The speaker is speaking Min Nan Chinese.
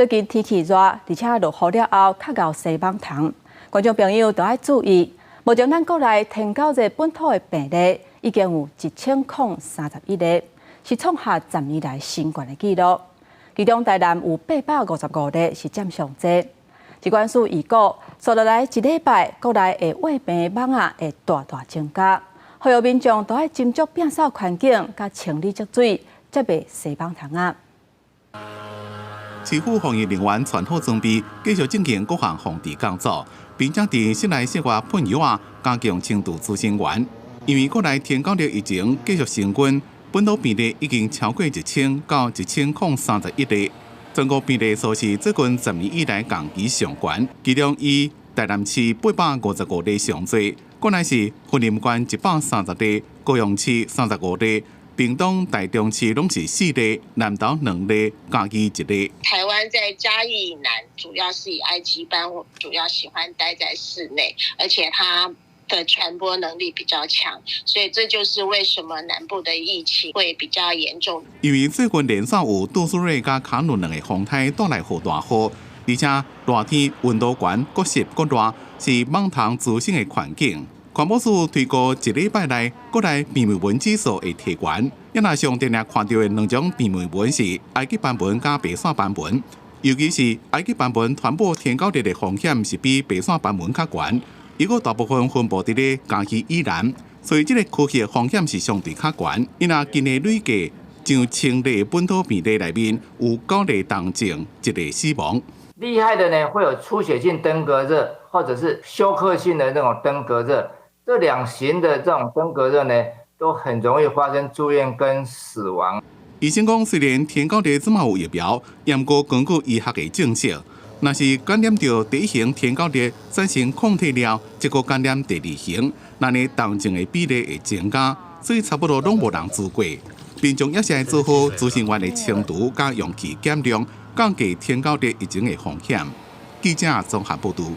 最近天氣熱，而且落雨了後較𠢕生蠓蟲，觀眾朋友都愛注意。目前咱國內天狗熱本土的病例已經有1031例，是創下10年來新懸的紀錄。其中台南有855例是佔上濟。疾管署預估，紲落來一禮拜，國內的衛病蠓仔會大大增加，呼籲民眾都愛斟酌摒掃環境，佮清理積水，才袂生蠓蟲仔。市府防疫人員穿好裝備，繼續進行各項防治工作，並且佇室內室外噴藥仔，加強清除孳生源。因為國內天狗熱疫情繼續升溫，本土病例已經超過1000到1031例，全國病例數是最近10年以來同期上懸。其中以台南市855例上濟，過來是雲林縣130例，高雄市35例。屏東、台中市攏是四例，南投兩例，嘉義一例。台灣在嘉義以南，主要是以埃及斑，主要喜歡待在室內，而且它的傳播能力比較強，所以這就是為什麼南部的疫情會比較嚴重。因為最近連續有杜蘇芮佮卡努兩個風颱帶來予大雨，而且熱天溫度懸，閣濕閣熱，是蠓蟲滋生的環境。環保署推估一禮拜內，國內病媒蚊指數會提懸。也若上定定看著的兩種病媒蚊是埃及斑蚊佮白線斑蚊，尤其是埃及斑蚊傳播天狗熱的風險是比白線斑蚊較懸。伊閣大部分分布佇咧嘉義以南，所以這個區域風險是相對較懸。伊若今年累計上千例本土病例內面有九例重症，一例死亡。厲害的呢，會有出血性登革熱，或者是休克性的那種登革熱。這兩型的這種登革熱呢，都很容易發生住院跟死亡。醫生講，雖然天狗熱這馬有疫苗，毋過根據醫學的證實，若是感染著第一型天狗熱產生抗體了，這閣感染第二型，那呢重症的比例會增加，所以差不多攏無人做過。民眾也是愛做好孳生源的清除佮容器減量，降低天狗熱疫情的風險。記者綜合報導。